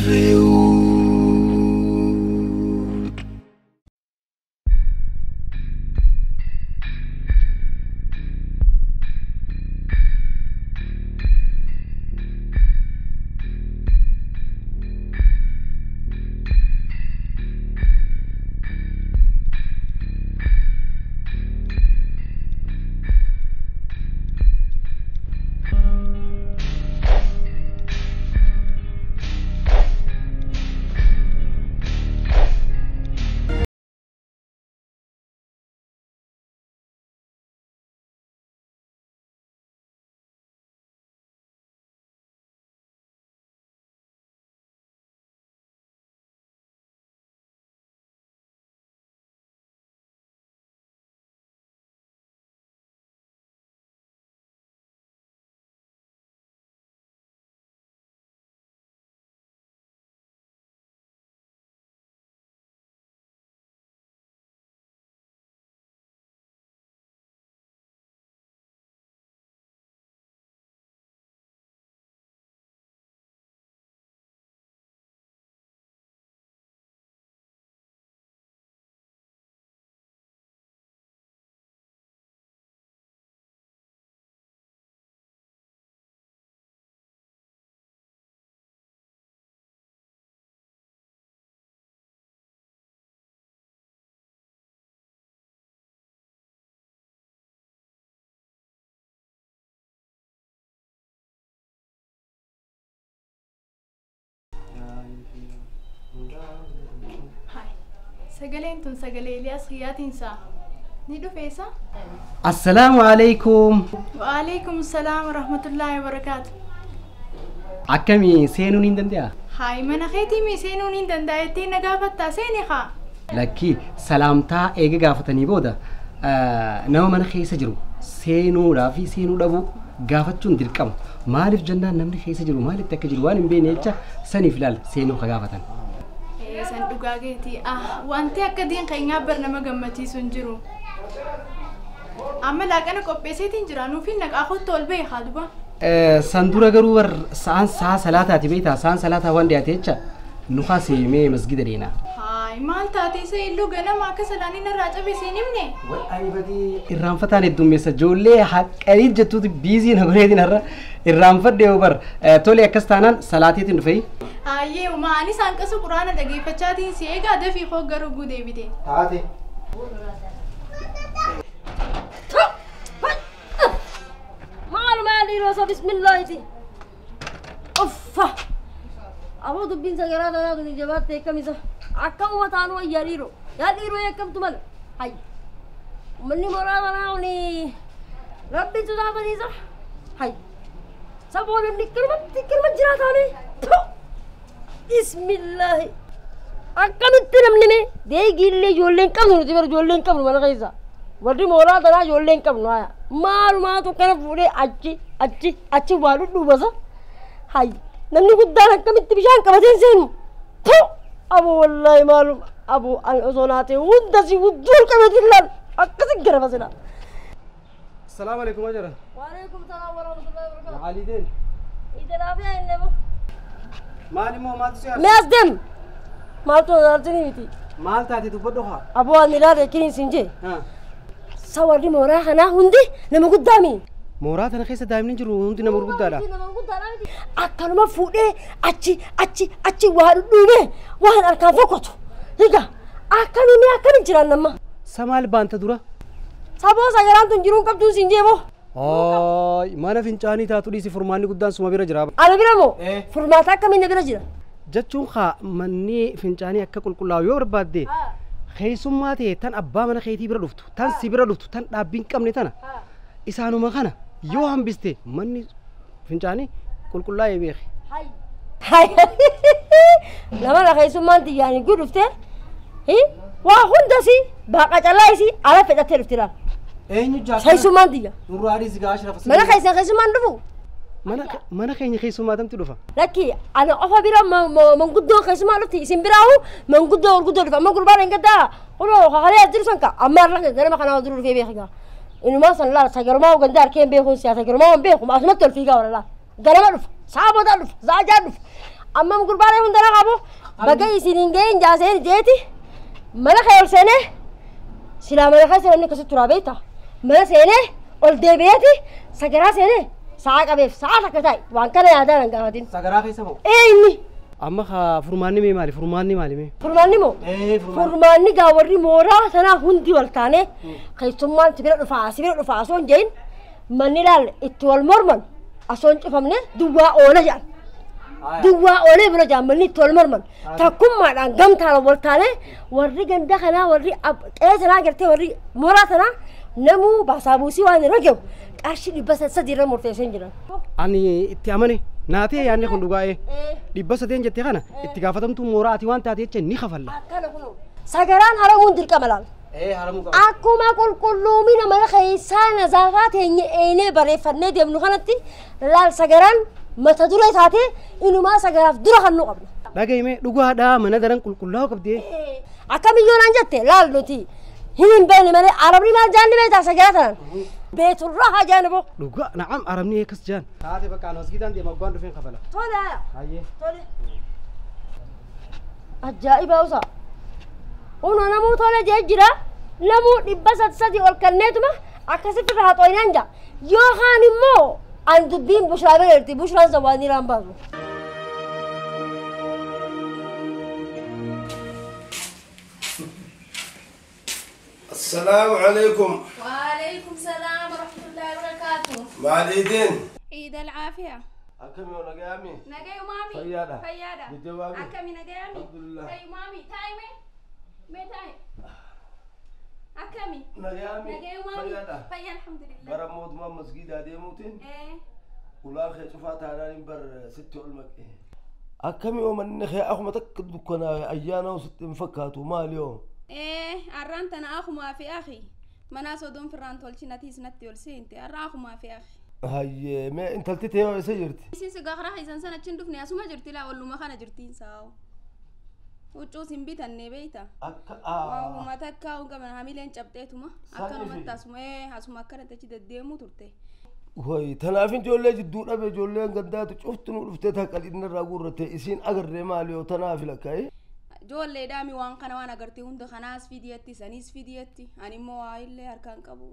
Dirreewud. Sagaleen tun sagalee Eliyaas Hiyyaatiin ni dhufeessa? Assalaamu alaikum. Waalaikum salaam warahmatullaahi wabarakaatu. Akkamii seenuun hin danda'a? Hayi mana keetii mi seenuun hin danda'a jettee na gaafattaa seeni haa. Lakkii salaamtaa eega gaafatanii booda nama mana keessa jiru seenuudhaa fi seenuu dhabuu gaafachuun dirqama. Maaliif jennaan namni keessa jiru maalitti akka jiru waan hin beekne jecha saniif ilaala seenuu ka gaafatan. San dhugaa keetii wanti akka diin keenyaa bar nama gammachiisu hin jiru. Amma laaqana qopheesseetiin jira nuufi naqaa kottu ol ba'e haa duba. San dura garuu bar sa'aan sa'a salaataati beektaa sa'aan salaataa waan dhiyaate jecha nu kaasee masgida deena. Hayi maal taatee isa illuu ganama akka salaaniin irraa cabe siin himne. Ani badii irraanfataan heddummeessa ijoollee haqqanii jettuuti biizii na godheetiin har'a irraanfadhe yoo bar tole akkas taanaan salaateetiin dhufee. Ayyee uma anis hanqasu quraana dhageeffachaatiin si eegaa dafii koo garuu guudee bite. Taate. Maal maal dhiiroo bismillaahiti. Uffa. Aboo dubbiin sagaraa tanaa tuni jabaatte akkamisa. Akkam taanuu wayyaa dhiiroo. Yaa dhiiroo eekkamtu mala. Hayyi. Uummanni mooraa tanaa kuni rabbiin sodaataniisa. Hayyi. Saboo namni akkanumatti akkanuma jiraataame. Bismillaahi. Akkamitti namni mee deegiillee ijoollee hin qabnu nuti bara ijoollee hin qabnu mana keessa. Warri mooraa tanaa ijoollee hin qabnu haya. Maalumaatu kana fuudhee achi achi achi waa dhudhuubasa. Hayyi. Namni guddaan akkamitti bishaan qabatee hin seenu. Aboo wallaahi maalum aboo ani osoo naatee hunda si hudduu qabatee ilaal akkasi garba sila. Assalaamu alaikum ajara. Waalaikum salaam warahmatullaahi wabarakaatuh. Maaliideen? Itti inni bo. Maal immoo maaltu si Mee as deem. Maaltu arjini miti. Maal taate dubbadhu haa? Aboo ani ilaale kiniin siin jee. Sa warri mooraa kanaa hundi nama guddaa mi. Mooraa tana keessa daa'imni jiru hundi nama gurguddaadha. Akkanuma fuudhee achi achi achi waa dhudhuubee waan harkaan fokkatu. Egaa akkamiin akkamiin jiraan nama? Sa maal baanta dura? Saboo sagaraan tun jiruun qabduun siin jeeboo. Haay mana fincaanii taatu dhiisi furmaanni guddaan suma bira jira. Ana bira moo? Furmaata akkamiin na bira jira? Jechuun haa manni fincaanii akka qulqullaa'u yoo barbaadde keessummaa ta'e tan abbaa mana keetii bira dhuftu tan si bira dhuftu tan dhaabbii hin qabne tana isaanuma kana yoo hambiste manni fincaanii qulqullaa'ee beeki. Nama na keessummaan xiyyaanii gudhufte waa hundasi baaqa callaa isii ala fedhattee dhufti laal. Eenyu jaakana? Keessummaan xiyya. Nurraa dhiisi gaa ashrafa. Mana keessan keessummaan dhufu. Mana keenya keessummaa tamti dhufa. Lakki ana qofa bira manguddoo keessummaa dhufti isin biraahu manguddoo gurguddoo dhufa amma gurbaan hin gaddaa kunoo kakalee as jiru san ka amma har'a ganama kanaa duru dhufee beekaa. Inumaa san laal sagarumaa gandaa harkee hin beekuun siyaa sagarumaa hin beeku asumatti ol fiigaa wala laal ganama dhufa sa'a boodaa dhufa sa'a ja'a dhufa Amma gurbaan hundana qabu baga isin hin gahin jaaseen jeeti mana kee ol seenee silaa mana keessa namni akkasitti turaa beekta. Mana seenee ol deebi'eeti sagaraa seenee sa'a qabeef sa'a takka taa'e waan kana yaadaa nan gaafatin. Sagaraa keessa moo? Ee inni. Amma furmaanni mee maali? Furmaanni maali mee? Furmaanni moo? Furmaanni gaa warri mooraa sanaa hundi wal taanee keessummaan si bira dhufaa si bira dhufaa osoo hin jedhin manni laal itti wal morman osoo hin cufamne duwwaa oola jedhan. Duwwaa oolee bira jedhan manni itti wal morman takkummaadhaan gamtaan wal taanee warri ganda kanaa warri qe'ee sanaa gartee warri mooraa sanaa namuu baasaa buusii waan irra gahu qarshii 300 irra murteessee hin jiran. Ani itti amane naatee yaadni kun dhugaa'ee 300 jettee kana itti gaafatamtuu mooraa ati waan taate jecha ni kafalla. Akkana kunoo sagaraan haramuun dirqama laal. Haramuu qaba. Akkuma qulqulluumina mana keessaa nazaafaa teenye eenee bareeffannee deemnu kanatti laal sagaraan mata duree taatee inumaa sagaraaf dura kan nu qabna. Dhaga'ime dhugaadhaa mana daran qulqullaa'uu qabdee. Akkamiyyoo naan jette laal nuti hin beekne malee arabni maal jaanni beektaa sagaraa tanaan. Beeturraa haa jaani boo. Dhugaa na'am arabni akkas jaan. Taate bakka ani masgiidaan deema abbaan dhufeen kafala. Tole. Hayyee. Tole. Ajaa'iba usa. Uno namuu tole jee jira. Namuu 300 ol kenneetuma akkasitti irraa xooyinaan jaa. Yookaan immoo an dubbiin bushaa bira jirti bushaan sawaanii raan baasu. السلام عليكم. وعليكم السلام ورحمة الله وبركاته. مع العيدين. عيد العافية. أكمي ونقامي. نقاي مامي. فيادة. فيادة. جدوامي. أكمي نقامي. الحمد لله. أي مامي تايمي. مي تايم. أكمي. نقامي. نقاي مامي. فيادة. فيا الحمد لله. برمود ما مسجد هذه موتين. إيه. ولا خي شوفات أنا بر ست علمك. أكمي ومن نخي أخو متأكد بكنا أيانا وست مفكات وما اليوم. إيه أرانت أنا أخو ما في أخي مناس ودون فران تولشي نتيس نتي ولسينتي أرا أخو ما في أخي. هاي ما أنت التتي يا سيرتي. سين سجارة هاي سنة تشندفني أسمع جرتي لا ولا ما خانة جرتين ساو. وتشوسين بيت النبيتا. وما تكا وكمان عاملين شبتيتهما. أكانوا ما تسمع أسمع كرنت تشي الديمو ترتي. هاي تنافين جولة جدور أبي جولة قدات شفت نور فتتها قليلنا الرجورة إسين أجر مالي وتنافي لك هاي. Ijoollee daami waan kana waan agartee hunda kanaas fidiyetti saniis fidiyetti ani immoo waa illee harkaan qabu.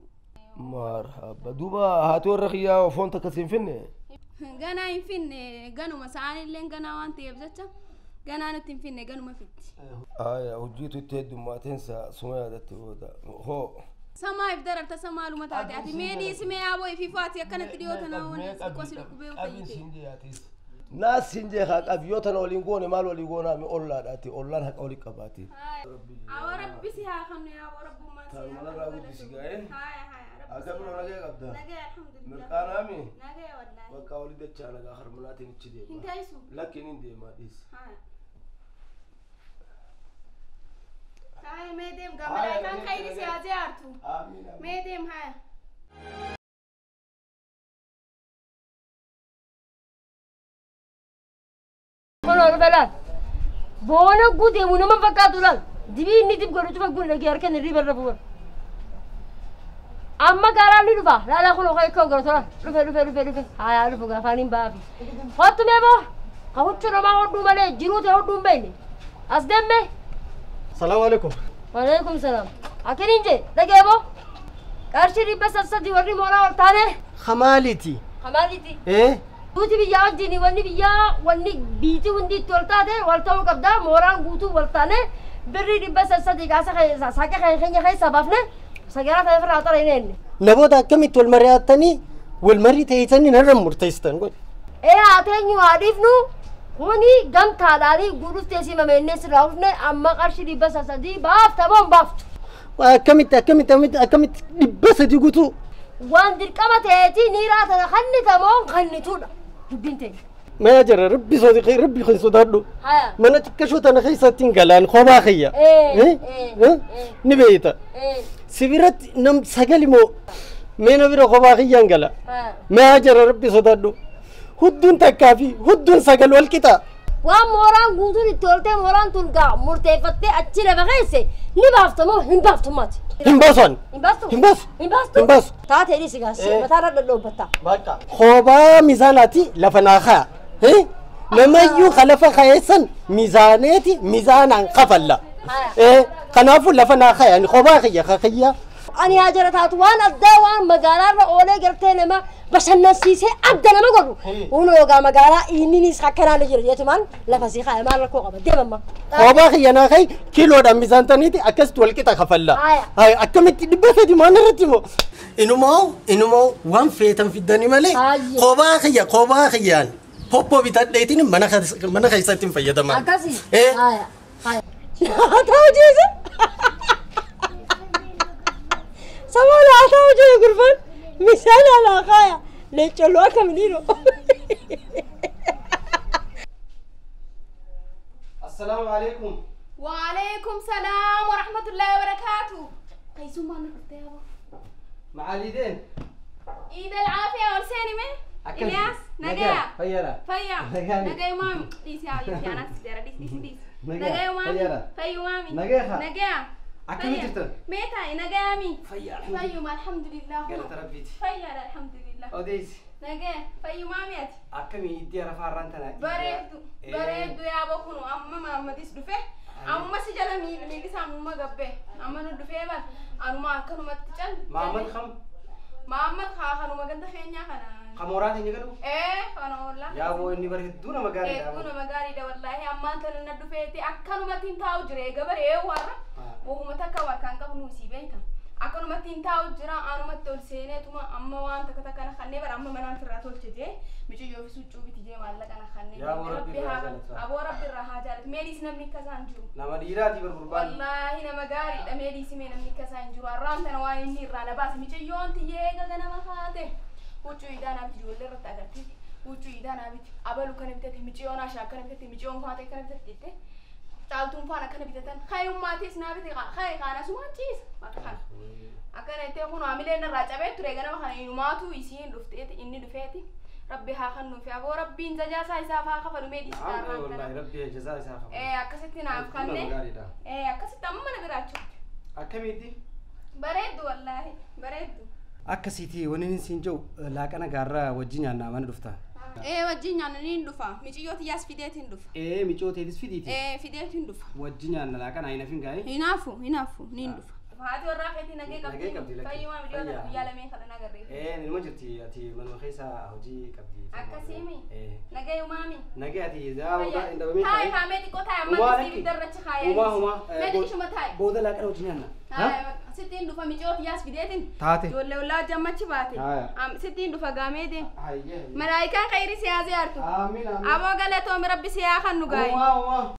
Marhaba duuba haati warra kiyyaa foon takka siin finne. Ganaa hin finne ganuma sa'aan illee ganaa waan ta'eef jecha ganaa nutti hin finne ganuma fitti. Aya hojiitu itti heddummaateen suma yaadatti booda hoo. Samaaf dararta samaaluma taate ati mee dhiisi mee yaaboo ifii faati akkanatti dhiyoo tanaa waan qosi dhukkubee fayyite. Naas hin jee haa qabiyyoo tana waliin goone maal walii goonaa mi ollaadhaati ollaan haqa walii qabaati. Awwa rabbi si haa qabne yaaboo rabbummaan si haa. Manarraa guddisi gaa'ee. Haaya haaya rabbi. Akka biroo nagee qabda. Nagee alhamdulillah. Mirqaanaami. Nagee wallaahi. Bakka walii dachaa nagaa harmanaatiin ichi deema. Hin taayisu. Lakkiin hin deemaa dhiisi. Haaya. Haaya mee deem gamalaa kan khayri si haa ziyaartu. Amiin. Mee deem haaya. Kono laal boona guuteemu nama fakkaatu laal dibii inni dib godhu cufa guun dhagee harka inni riba irra bu'uura. Amma gaaraan ni dhufa laalaa kun okaa akka gara tola dhufe dhufe dhufe dhufe hayaa dhufu gaafaan hin baafi. Hottu mee boo ka huccuu namaa hodhuu malee jiruu ta'e hodhuu hin beekne as deemme. Salaamu alaikum. Waalaikum salaam. Akkiniin jee dhagee boo qarshii 300 warri mooraa ol taane. Hamaaliiti. Hamaaliiti. Ee. Duuti biyyaa wajjin wanni biyyaa wanni biitii hundi itti ol taate wal ta'uu qabda mooraan guutuu wal taane birrii 300 kaasa saqa keenya keessa baafne sagaraa ta'e ofirraa xara hin enne. Namoota akkamitti wal mari'attanii wal marii ta'isanii narra murteessitan godhe. Ee haa teenyu haa dhiifnu kuni gamtaadhaanii guutuuf simame inni sirraa dhufne amma qarshii 300 baafta moo hin baaftu. Akkamitti akkamitti akkamitti 300 guutuu. Waan dirqama ta'eeti niiraa tana kannitamoo kannituudha. Dubbiin teenya. Maya jira rabbi soodi rabbi kun sodaadhu. Mana xiqqashoo tana keessatti hin galaan kophaa kiyya. Ni beeyta. Si biratti nam sagali moo meena bira kophaa kiyyaan gala. Maya jira rabbi sodaadhu. Hudduun takkaa fi hudduun sagal wal qixa. Waan mooraan guutuun itti oltee mooraan tun gaa murteeffattee achi lafa keesse ni baafta moo hin baaftu maati? Hin baasu. Hin baastu? Hin baasu. Hin baastu? Hin baasu. Taatee dhiisi gaasee mataarra dhadhoobbatta. Bakka. Kophaa miizaanaati lafa naa kaa'a. Namayyuu lafa kayeessan miizaaneeti miizaanaan kafalla. Kanaafuu lafa naa kayan kophaa kiyya kiyya. Ani haajara taatu waan addaa waan magaalaarra oolee gartee nama bashannansiisee adda nama godhu. Kun yookaan magaalaa inninis akkanaan jira jechumaan lafa sii kaaya maal rakkoo qaba deemamma. Kophaa kiyya naa kayi kiiloodhaan miizaantaniiti akkasitti wal qixa kafalla. Akkamitti 300 maal irratti moo? Inumaa waan feetan fiddanii malee kophaa kiyyaan poppoo bitadheetiin mana keessatti hin fayyadaman. Akkasii? Haa jeesa. Samoon haa ta'u jee gurbaan misaan alaa kaaya leencalloo akkamiin Assalaamu alaikum. Wa alaikum salaam wa rahmatullahi wa barakaatuh. Keessummaan nu dhuftee yaa Maaliideen? Iid al-caafiya ol seeni mee? Ilyas, nagaya. Fayyara. Fayya. Nagaya maami. Dhiisi haa yoo anas jara dhiisi. Nagaya maami. Fayyu maami. Nagaya. Nagaya. Akkamitti jirtan? Mee taa'i nagayaami. Fayya. Fayyuma alhamdulillah. Galata Rabbiiti. Fayyaadha alhamdulillah. Odeessi. Nagaya. Fayyu maami ati. Akkamii iddii arafaa irraan tana? Bareeddu. Bareeddu yaa bokunu amma Mahammadis dhufe. Amma si jala miilli isaa amma gabbee. Amma nu dhufee bar anuma akkanumatti cal. Mahammad kam? Mahammad haa kanuma ganda keenyaa kana. Kamooraa teenya galu? Kana oollaa. Yaa boo inni bara hedduu nama gaariidha. Hedduu nama gaariidha wallaahi ammaan tana na dhufeeti akkanumatti hin taa'u jira eega baree warra. Wahuma takka warkaan qabu nuusii beekta. Akkanumatti hin taa'u jira anumatti ol seeneetuma amma waan takka takka na kannee bara amma manaan sirraa tolche jee miiciyyoo fi succuu biti jee maallaqa na kannee. Aboo rabbi irraa haa jaalatu meeliis namni akka isaan jiru. Nama dhiiraati bar gurbaan. Wallaahi nama gaariidha meeliis mee namni akka isaan jiru har'aan tana waan inni irraa na baase miiciyyoon tiyyee eega nama haate. Huccuu idaa naa biti ijoollee irratti agartee huccuu idaa naa biti abalu kana bitate miciyyoon ashaa akkana bitate miciyyoon faatee akkana bitate jettee caaltuun faan akkana bitatan kaayummaatis naa bite kaaye kaana sumaan ciisa akkana akkana jettee kun haamileen irraa cabee ture ganama kana inumaatu isiin dhufteeti inni dhufeeti rabbi haa kennuufi aboo rabbiin jazaa isaaf haa kafalu mee dhiisi taarraan rabbi jazaa isaa kafalu. Akkasitti naaf kanne akkasitti amma na biraachuutti. Akkamitti? Bareeddu wallaahi bareeddu. Akkasiiti wanni inni siin jiru laaqana gaarraa wajjin nyaannaa mana dhufta. Wajjin nyaanna ni dhufa. Miciyyoo tiyyaas fideetiin dhufa. Miciyyoo teetis fidiiti. Fideetiin dhufa. Wajjin nyaanna laaqana hin hafin gaa'ee. Hinaafu ni dhufa. Haati warraa keetii nagee qabdi. Fayyumaa miidiyoo guyyaa lameen kana nagarree. Nima jirti ati manuma keessa hojii qabdi. Akkasiimi. Nagee umaami. Nagee ati daa hin dabamee. Taayi kaamee xiqqoo taayi amma siif darrachi kaayee. Humaa. Mee xiqqishuma taayi. Booda laaqana wajjin nyaanna. Sittiin dhufa miciyyoo tiyyaas fideetiin. Taate. Ijoollee ollaa jammachi baate. Sittiin dhufa gaamee deem. Malaayikaan khayri si haa ziyaartu. Amiin amiin. Aboo galatoomi rabbi si haa kennu gaa'e. Humaa.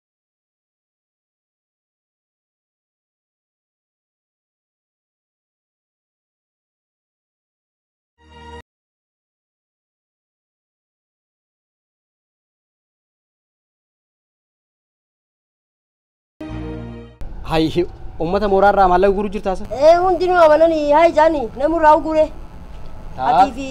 Hai ummata mooraarraa maallaqa guuruu jirtaasa? Hundinuu amananii haa ijaani namurraa gure. Atii fi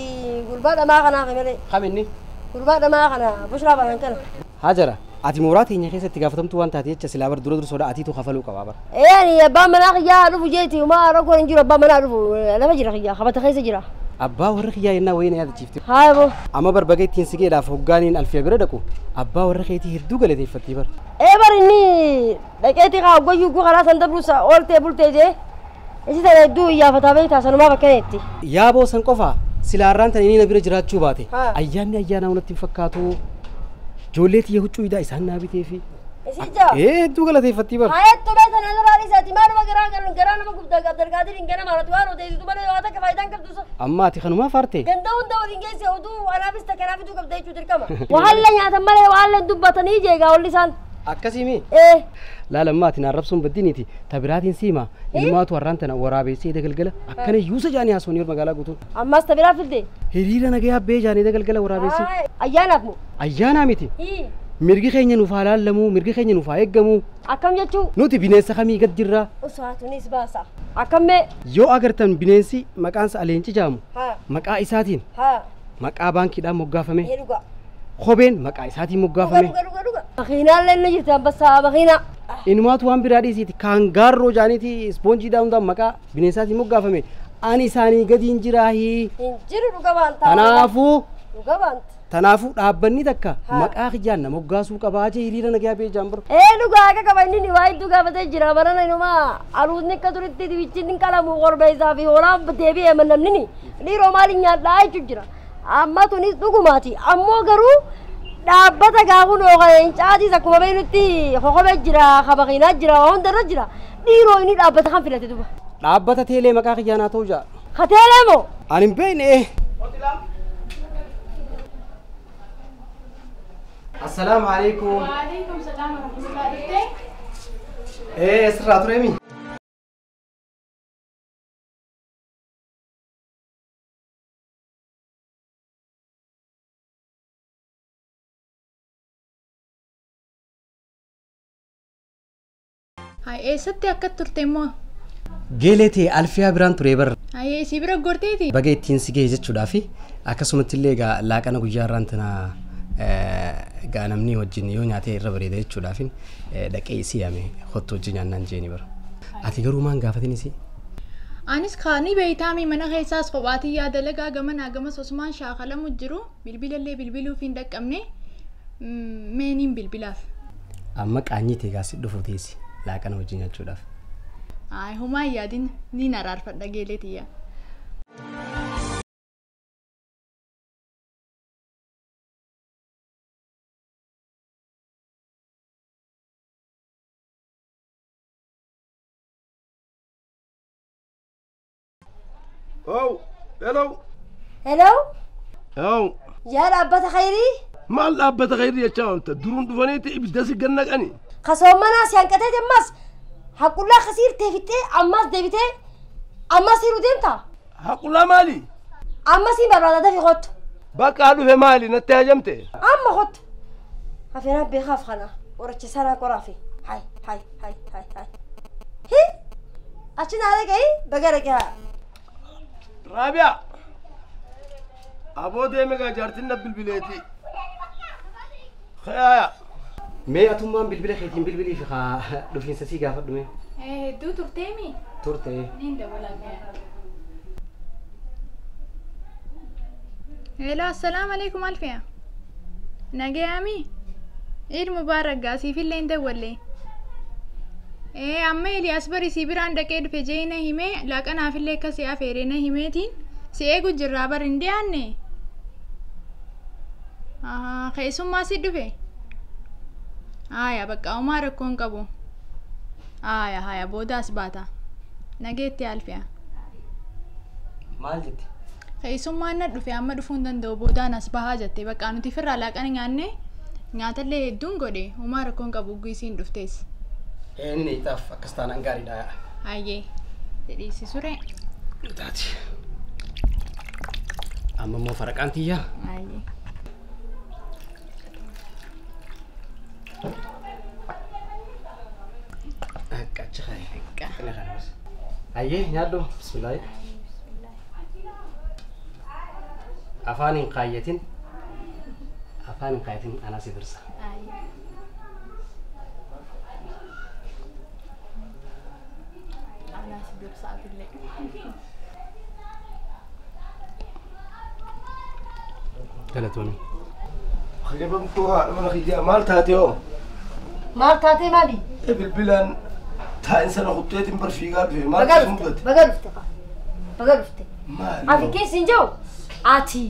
gurbaa dhamaa kanaaf malee. Kam inni? Gurbaa dhamaa kana busraa banan kana. Haajara ati mooraa teenya keessatti gaafatamtuu waan taate jecha silaa bar dura dursoodha atiitu kafaluu qabaa bara. Ani abbaan manaa kiyyaa dhufu jeeti homaa rakkoo hin jiru abbaan manaa dhufu lafa jira kiyyaa kabata keessa jira. Abbaa warra kiyyaa yennaa wayii na yaadachiifte. Haa boo. Amma barbaga ittiin siqeedhaaf hoggaaniin alfiya bira dhaqu abbaa warra keetii hedduu galateeffattii bara. Bar inni dhaqeetii kaa hoggayyuu guu karaa san dabruusa ooltee bultee jee isi tana hedduu iyyaafataa beektaa sanumaa bakka itti. Yaaboo san qofaa silaarraan tan inni na bira jiraachuu baate ayyaanni ayyaanaa natti hin fakkaatu ijoollee tiyya huccuu idaa isaan naa biteefi. Hedduu galateeffattii bara. Hayattu beektan irraa dhiisaati maaluma garaa galuun garaa nama gubdaa Abdelqaadir hin gana maalati waan odeessitu malee waa takka faayidaan qabdu isa. Amma ati kanumaa faarte. Ganda hunda waliin geesse oduu anaafis takkanaafituu qabda jechuu dirqama. Wahalla nyaatan malee wahalla hin dubbatanii jeegaa olli isaan. Akkasiimi. Laala ammaa ati naarrabsuun baddiniiti tabiraatiin siima ilmaatu warraan tana waraabessee dagalgala akkana yuusa jaanii haasawanii magaalaa guutuun. Ammas tabiraa filde. Hiriira nagayaa bee jaanii dagalgala waraabessee. Ayyaanaaf moo? Ayyaanaa miti. Mirgi keenya nuuf haa laallamuu, mirgi keenya nuuf haa eeggamuu. Akkam jechuu? Nuti bineensa kamii gad jirra? Usaatunis baasa. Akkam mee? Yoo agartan bineensi maqaan isaa leenci jedhamu. Maqaa isaatiin. Maqaa baankiidhaan moggaafame. Kopheen maqaa isaatiin moggaafame. Makiinaan illee jirti ambassaa makiinaa. Inumaatu waan biraa dhiisiiti kaangaarroo jaaniiti ispoonjiidhaan hundaan maqaa bineensaatiin moggaafame. Ani isaanii gadi hin jiraahi. Hin jiru dhuga baanta. Kanaafuu. Dhuga baanta. Tanaafuu dhaabbanni takka maqaa kiyyaan nama moggaasuu qabaa jee hiriira nagaa bee jaambara. Ee dhugaa akka qaba inni waa hedduu gaafatee jira barana inuma aruusni akka turitti dibichi hin qalamu korbeessaa fi hoolaan deebi'ee namni dhiiroo maaliin nyaadhaa jechuun jira. Amma tunis dhugumaati ammoo garuu dhaabbata gaafuun yookaan caatiis akkuma beeknutti kokomee jira kabaqiinaa jira waa hundarra jira dhiiroo inni dhaabbata kan filate duba. Dhaabbata teelee maqaa kiyyaan haa ta'u jaa. Ka teelee moo? Ani hin beekne. السلام عليكم. وعليكم السلام ورحمة الله وبركاته. ايه سرعة ريمي. هاي ايه ستي أكد ترتيمو. Geeletee Alfiyaa biraan ture barra. Hayyee si bira gorteeti. Baga ittiin si ga'e jechuudhaafi akkasumatti illee egaa laaqana guyyaa irraan tana egaa namni wajjin yoo nyaatee irra bareeda jechuudhaafi dhaqee isii yaame kottu wajjin nyaannaan jeeni bara. Ati garuu maan gaafatin isii? Anis kaanii beeytaami mana keessaas kophaatii yaa dalagaa gamanaa gamas osumaan shaakalamu jiru bilbilallee bilbiluuf hin dhaqqabne meeniin bilbilaaf. Amma qaanyii ta'e gaasi dhufu teessi laaqana wajjin nyaachuudhaaf. Ay, homaa yaadin ni araarfadha geeleetiyya. Oh, hello. Hello. Oh. Yaa dhaabbata khayrii? Maal dhaabbata khayrii jechaa oolta? Duruun dhufaniiti ibidda si gannaqani. Kasoommanaa si hanqatee jammas haqullaa kasiirtee fixxee ammas deebitee ammas hiruu deemta? Haqullaa maali? Ammas hin barbaada dafii kottu. Bakka dhufe maali natti hajamte? Amma kottu. Hafeenaa beekaaf kana qoricha sanaa qoraafi. Hay hay hay hay hay. Hi achi naa dhaqee baga dhaqee haa. Raabiyaa. Aboo deeme gaa jaartiin na bilbileeti. Khayaya. Mee atummaan bilbila keetiin bilbilii fi haa dhufiinsa sii gaafadhu mee? Hedduu turteemi? Turte. Niin dabalame. Hello, assalaamu alaikum Alfiya. Nagayaami? Eid Mubarak gaa siifillee hin dawwalle. Amma Eliyaas bari sii biraan dhaqee dhufe jee na himee laaqanaafillee akka si afeeree na himeetiin si eegu jirraa bari hin dhiyaanne. Keessummaa si dhufe? Aya bakka homaa rakkoo hin qabu. Aya haya boodaas baata. Nageetti Alfiya. Maal jette? Keessummaan na dhufe amma dhufuu hin danda'u boodaan as bahaa jette bakka nuti firraa laaqana nyaanne nyaatallee hedduun godhe homaa rakkoo hin qabu isiin dhuftees. Inni itaaf akkas taanaan gaariidha. Hayyee jedhiisi suree. Taati. Amma immoo faraqaan tiyyaa. Hayyee. Akka achi kaaye. Hayyee nyaadhu bismillaahi. Afaan hin kaayyatin. Afaan hin kaayyatin anaa si dursa. Anaa si dursa atillee. Galatooni. Khajabamtuu haadha mana kiyyaa maal taate hoo? Maal taatee maali? Bilbilaan taa'insa na kutteetiin bar fiigaa dhufe maal Baga mudate? dhufte. Baga dhufte. Baga dhufte. Maali? Afi keessa hin jiru ati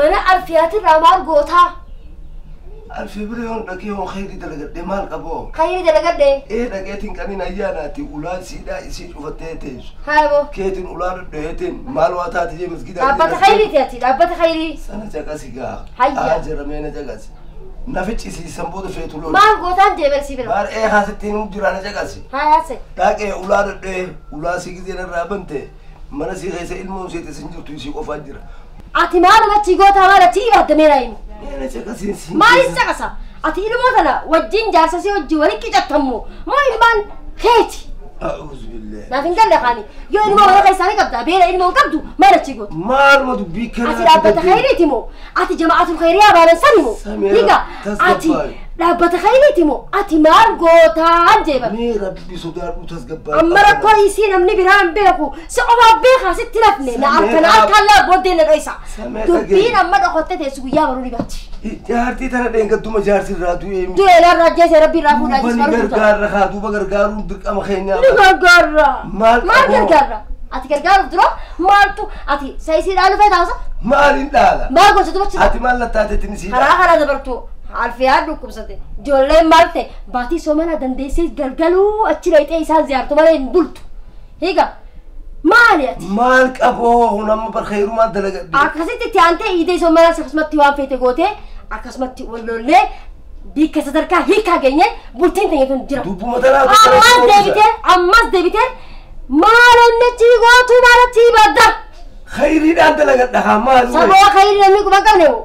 mana Alfiyaatirraa maal gootaa? Alfii bira yoon dhaqee yoon khayrii dalagadhee maal qaboo? Khayrii dalagadhee? Ee dhaqeetiin qaniin ayyaanaati ulaa siidhaa isii cufattee teessu. Haa boo. Keetiin ulaa dhodhoyeetiin maal waa taate jee masgidaa. Dhaabbata khayriiti ati dhaabbata khayrii. Sana caqasi gaa. Hayya. Haa jaramee na caqasi. Nafichi siisan booda feetu looli. Maal gootaan jee beeksii bira? Maal ee haasittiin jira na caqasi. Haa haase. Dhaqee ulaa dhodhoyee ulaa sii gizeen irraa bante mana sii keessa ilmoon seete sin jirtu isii qofaa jira. Ati maaluma achii gootaa maal achii ibaadamee raayin? Mee na caqasiin siin. Maalis caqasa? Ati ilmoo tana wajjin jaarsa si wajjin waliin qicattammoo moo ilmaan keeti? A'uuzu billahi. Naaf hin galle kaani. Yoo ilmoo mana keessaanii qabda beela ilmoo hin qabdu maal achii goota? Maaluma dubbii kana. Ati dhaabbata khayriiti moo? Ati jama'atul khayriyaa baanan sani moo? Sameera, Higa ati tasgabbaa'e. Dhaabbata khayriiti moo ati maal gootaan jeeba. Ni rabbi sodaadhu tasgabbaa. Amma rakkoo isii namni biraa hin beeku si qofaaf beekaa sitti lafne na halkan halkan laa booddee na dhoysa. Dubbiin amma dhokottee teessu guyyaa baruu ni baati. Jaartii tana dheengattuma jaarsi irraa du'ee. Du'ee narraa ajjeese rabbi irraa fuudhaa jis baruu. Duuba ni gargaarra kaa duuba gargaaruun dirqama keenyaa. Ni gargaarra. Maal gargaarra? Ati gargaaruuf dura maaltu ati saayisii dhaalu feetaa osa? Maaliin dhaala? Maal gosa dubachi? Ati maal lattaateetti ni siidha? Karaa karaa dabartuu. Alfiyaan dhukkubsate ijoolleen maal ta'e baatii soomana dandeessee galgaluu achi dhayxee isaan ziyaartu malee hin bultu. Hiika maali ati? Maal qaboo kun amma barkeerumaan dalagadhe. Akkasitti itti aantee iidee soomana akkasumatti waan feete gootee akkasumatti wal lollee bikka sadarkaa hiikaa geenye bultiin ta'e tun jira. Dubbuma tanaa Ammas deebitee maal inni achi gootu maal achi badda? Khayriidhaan dalagadha haa maal? Sababa khayrii namni quba hin qabne moo?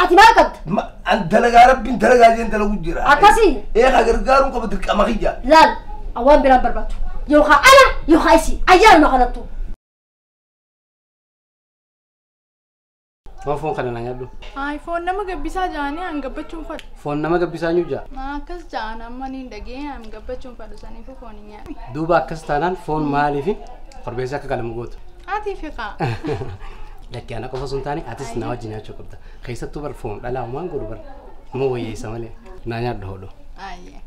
Ati maal qabda? An dalagaa rabbiin dalagaa jeen dalagu jira. Akkasii? Haa gargaaruun qaba dirqama kiyya. Laal waan biraan barbaadu. Yookaan ana yookaan isii ayyaanuma kanattu. Waan foon kana na nyaadhu. Ay foon nama gabbisaa jaanii an gabbachuun fadhu. Foon nama gabbisaa nyu jaa? Akkas jaan amma niin dhagee an gabbachuun fadhu saniifuu foon hin nyaadhu. Duuba akkas taanaan foon maaliifi korbeessa akka qalamu gootu? Ati fiqaa. Lakki ana qofa osoo hin taane atis na wajjin nyaachuu qabda. Keessattuu bar foon dhalaa waan godhu bar nama wayyeessa malee naa nyaadhu hodhu. Ayyee.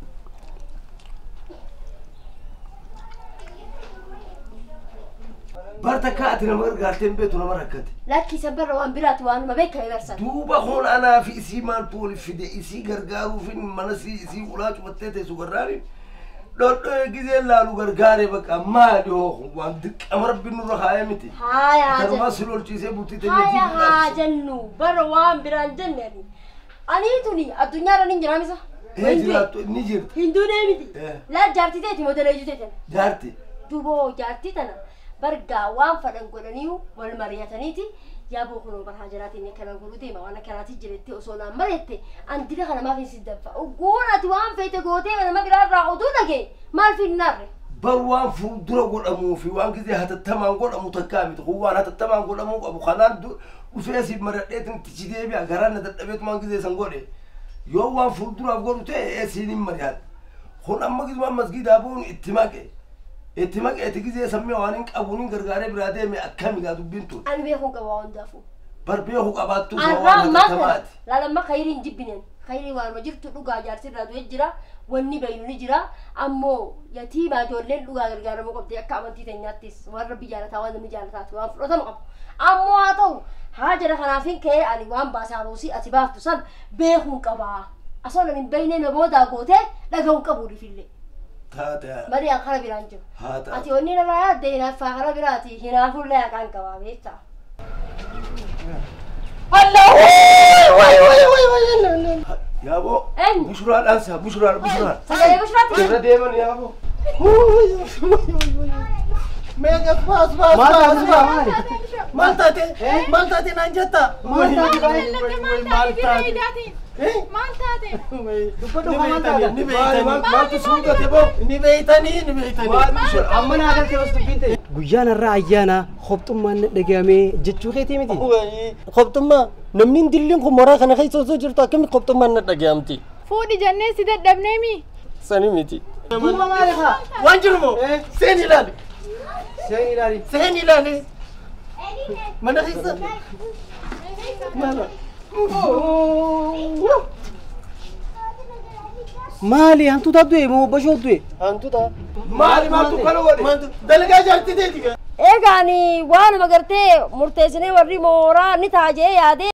Bar takka ati nama gargaartee hin beektu nama rakkate. Lakki isa barra waan biraati waanuma beekame barsan. Duuba kun anaa fi isii maaltu waliif fide isii gargaaruuf mana isii ulaa cufattee teessu garraaniin dhodhoo gisee laalu gargaaree bakka maali hoo waan dirqama rabbiin nurra kaa'ee miti. Haaya Tanumaa si lolchiisee bultii ta'e Haaya haa jennu bara waan biraan jenne ani. Ani tuni addunyaarra ni jira misa. Jiraattu ni jirti. Hinduu miti. Laa jaartii ta'eeti moo dalayyuu ta'e. Jaarti. Duuboo jaartii tana bargaa waan fadhan godhanii wal mari'ataniiti yaaboo kunoo barhaa jiraatiin akkana godhu deema waan akkanaati jiretti osoo naan mari'atte an dila kana maaf hin siddanfa oggoon ati waan feete gootee nama biraarraa oduu dhagee maal finnaarre. Bar waan fuuldura godhamuu fi waan gisee hatattamaan godhamu takkaa miti kun waan hatattamaan godhamuu qabu kanaan dhufee si mari'adheetiin tichi deebi'a garaan na dadhabeetumaan gisee san godhe yoo waan fuulduraaf godhu ta'e siin hin mari'adha kun amma gisumaan masgiidaa bu'uun itti maqe. Itti maqeeti gisee sammee waan hin qabuun hin gargaaree biraa deeme akkami gaa dubbiin tun. Ani beekuun qaba waan hundaafuu. Bar beeku qabaattuu waan hatattamaati. Laalamma khayrii hin jibbineen khayrii waanuma jirtu dhugaa jaarsirraa du'e jira wanni baynu ni jira ammoo yatiimaa ijoolleen dhugaa gargaaramuu qabdi akka amantii teenyaattis waan rabbi jaalataa waan namni jaalataatu waan fudhatamu qabu. Ammoo haa ta'u haa jara kanaaf hin ka'ee ani waan baasaa buusii ati baaftu san beekuun qabaa. Osoo ani hin beekne na boodaa gootee dhaga'uun qabu dhifillee. Malee an kara biraan jiru. Ati onni narraa yaadde hinaaffaa kara biraati hinaafullee haqaan qabaa beektaa. Allah! Way way way way! Yaaboo! Bushuraan dhaansa bushuraan bushuraan. Sagalee bushuraatti. Irra deeman yaaboo. Mee asbaa asbaa asbaa asbaa. Maal taate? Maal taate naan jetta? Maal taate? Maal taate? Maal taate? Dubbadhu maal taate? Ni beeytanii. Maaltu suuqate boo? Ni beeytanii ni beeytanii. Amma naa galtee bas dubbiin ta'e. Guyyaan irraa ayyaana qobxummaan dhagahame jechuu keetii miti. Qobxummaa namni dilliin kun mooraa kana keessa osoo jirtu akkamitti qobxummaan na dhagahamti? Fuudhi jennee si dadhabneemi. Sani miti. Duuba maali haa? Waan jiru moo? Seen ilaali. Seen ilaali. Seen ilaali. Mana keessa. Maala. Maali hantuuta du'e moo bashoo du'e? Hantuuta. Maali maaltu kana godhe? Dalagaa jaartii teeti. Egaa ani waanuma gartee murteessinee warri mooraa ni taajee yaadee.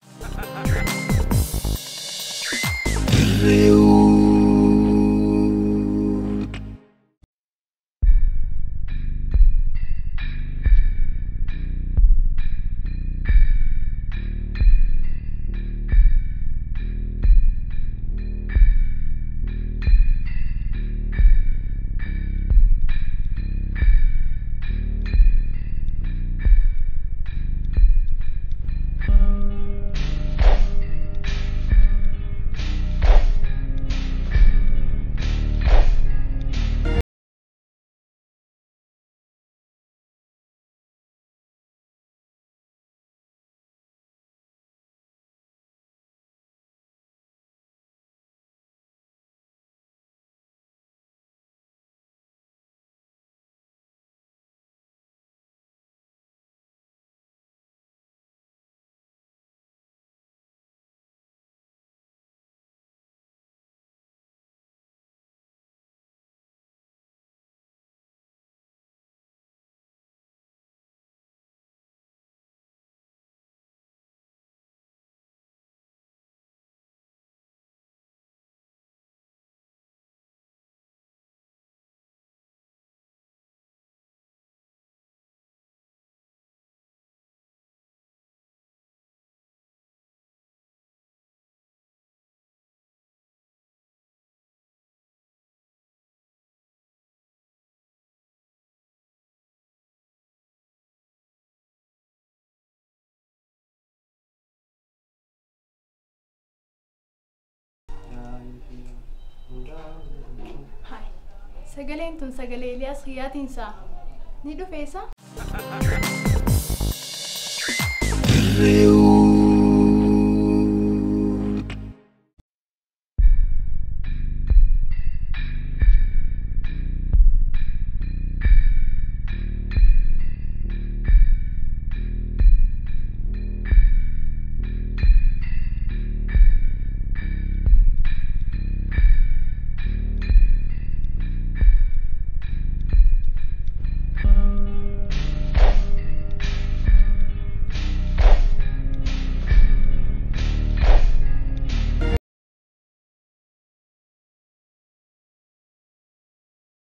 Sagaleen tun sagalee Eliyaas Kiyyaatiin saa. Ni dhufeessa?